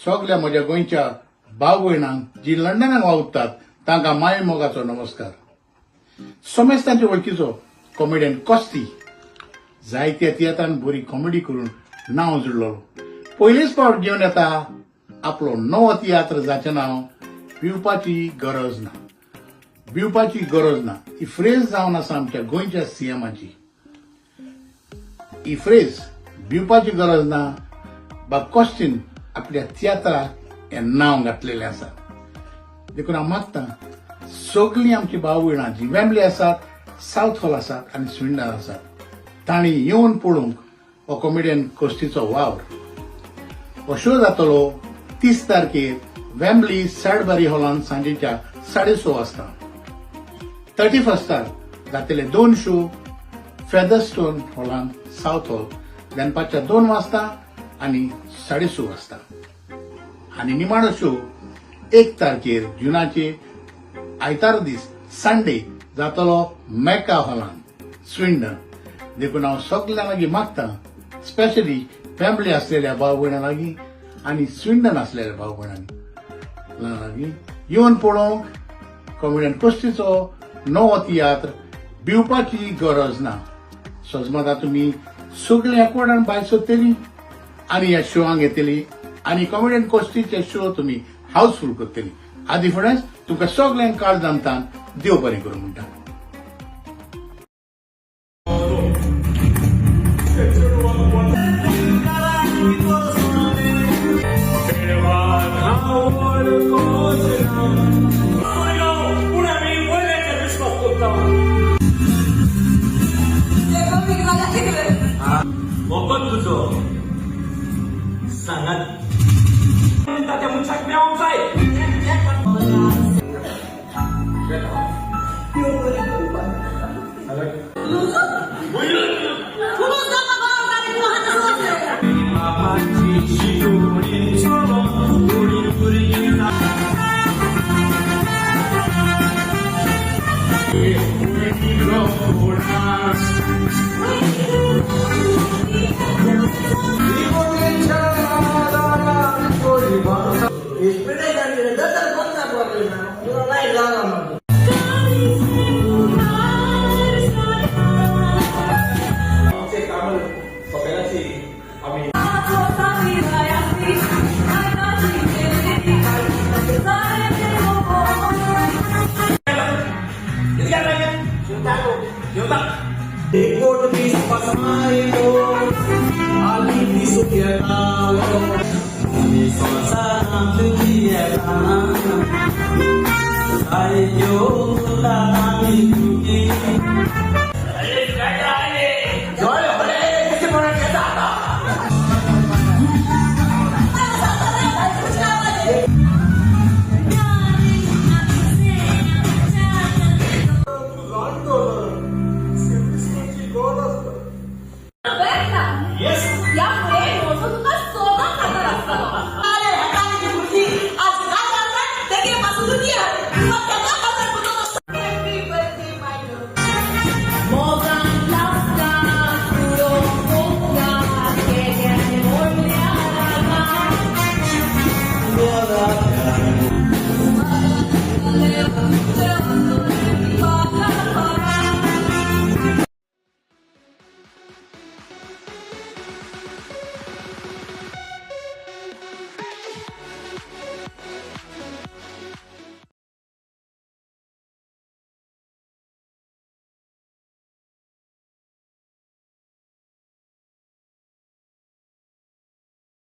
सगल्या म्हज्या गोंयच्या भाव भयणांक जी लंडनाक वावुरतात तांकां माय मोगाचो नमस्कार. समेस्तांचे वळखीचो कॉमेडियन कॉस्ती जायत्या तियात्रान बरी कॉमेडी करून नांव जुडलो. पयलीच फावट घेवन येता आपलो नवो तियात्र जाचें नांव भिवपाची गरज ना. भिवपाची गरज ना ही फ्रेज जावन आसा आमच्या गोंयच्या सीएमाची. ही फ्रेज भिवपाची गरज ना बाब कॉस्तीन आपल्या तियात्राक हें नांव घातलेलें आसा. देखून हांव मागता सगळीं आमची भाव भयणां जी वेम्बली आसात, सावथ हॉल आसात आनी स्विंडन आसात तांणी येवन पळोवंक हो कॉमेडियन कोस्तीचो वावर. हो शो जातलो 30 तारखेर वेम्बली सॅडबरी हॉलान सांजेच्या 6:30 वाजता. 31 जातले 2 शो फेदरस्टोन हॉलान सावथ हॉल दनपारच्या 2 वाजता आनी 6:30 वाजता. आनी निमाणो शो 1 तारखेर जुनाचे आयतार दीस संडे जातलो मेका हॉलान स्विंडन. देखून हांव सगल्यां लागीं मागता, स्पेशली फॅमिली आसलेल्या भाव भयणां लागीं आनी स्विंडन आसलेल्या भाव भयणां लागीं येवन पळोवंक कॉमेडियन कोस्तीचो नवो तियात्र भिवपाची गरज ना. सजमता तुमी सगळीं एकवटान भायर सोदतली आनी ह्या शोआंक येतली आनी कॉमेडियन कोस्तीचे शो तुमी हाऊसफूल करतली. आदी फुडेंच तुमकां सगल्यांक काळजांतान देव बरें करूं म्हणटा. तुझो सांगात त्या मनशाक मेळोंक जाय.